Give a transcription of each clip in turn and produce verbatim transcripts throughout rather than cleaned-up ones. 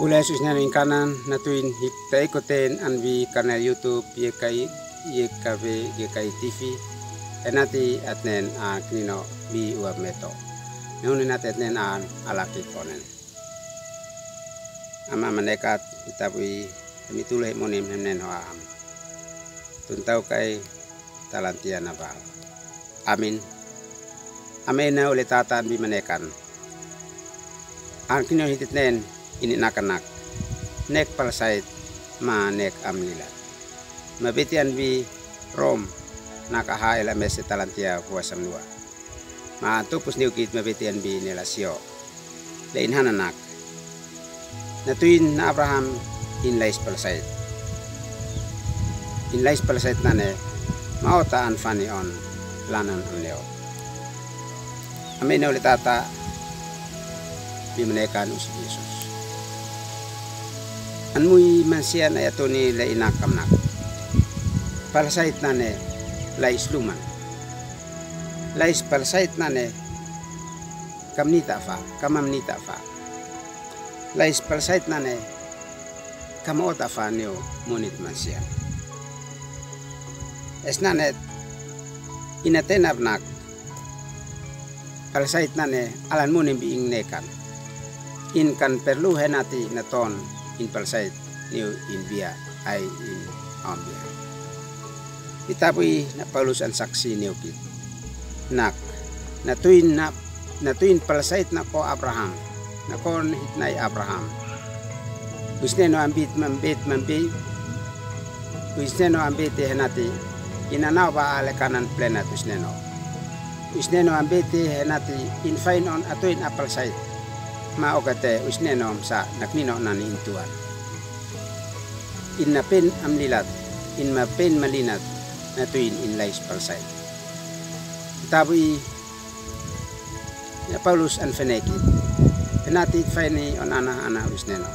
Kule Yesus neno in kanan, na tuin hik tai ko ten an bi kanal YouTube, ye kai, ye kave, ye kai T V. Enati atnen a kinino bi ua meto. Nenu ni nati atnen an alaki konen. Ama manekat, itabui, mi tule monim hemnen ho am. Tuntau kai talantia na val. Amin. Amin na ule tata an bi manekan. An kinino hititnen ini nakanak. Nek palasait ma nek amlilat. Mabiti an bi Rom naka ha ela mese talantia vua samnua. Ma tupus niukit mabiti an bi nela sio. Le in hananak. Na tuin na Abraham in lais palasait. In lais palasait nane, maota an fani on lanan an leo. Amin na ule tata, bi manekan usi Yesus. An mui mansian ayatoni le ina kamnak. Palasait nane, lais luman. Lais palasait nane, kamnita fa, kamamnita fa. Lais palasait nane, kamaota fa niu munit mansian. Es nane, ina tenap nak, palasait nane, alan munin bi ing nekan. In kan perlu henati na ton, in palasait niu in bia, ai in om bia. Itabui na Paulus an saksi niukit. Nak, na tuin na, na tuin palasait na ko Abraham. Na ko hit nai Abraham. Uisneno ambit mambit mambit. Uisneno ambit henati. Ina nau ba ale kanan plenat uisneno. Uisneno ambit henati in fain on a tuin a palasait. Ma okate uisneno msa na kinino nani in tuan. In na pen amlilat, in ma pen malinat, na tuin in lais palasait. Tabui na Paulus an feneki. Henati faini on ana ana uisneno.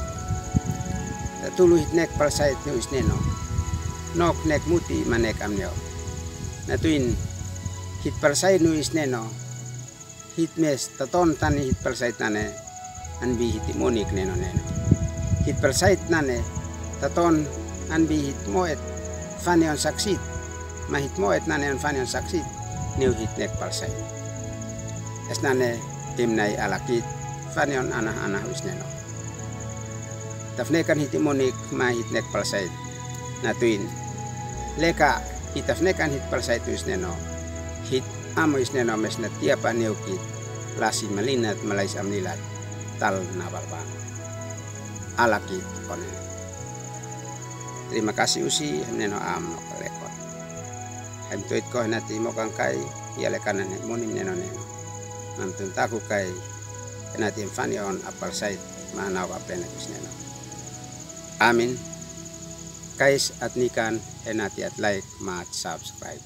Ta tulu hit nek palasait ni uisneno. Nok nek muti ma nek amneo. Na tuin hit palasait ni uisneno. Hit mes, taton tani hit palasait nane, an bi hit monik neno neno. Hit palasait nane, taton an bi hit moet, fani on saksit, ma hit moet nane on fani on saksit, niu hit nek palasait. Es nane, tim nai alakit, fani on ana ana uisneno. Tafnekan hit monik ma hit nek palasait. Na tuin. Leka hit tafnekan hit palasait uisneno. Hit am uisneno mes na tiapa niukit. Lasi malinat ma lais amlilat. Tal na balbal. Alakit onen. Terima kasih usi, hemneno am no kalekon. Hem tuit ko henati mo kangkai, ia lekanan he munim neno neno. Mam tuntaku kai, henati em fani on a palasait. Manau ba pene bisneno. Amin. Kais at nikan henati at like ma at subscribe.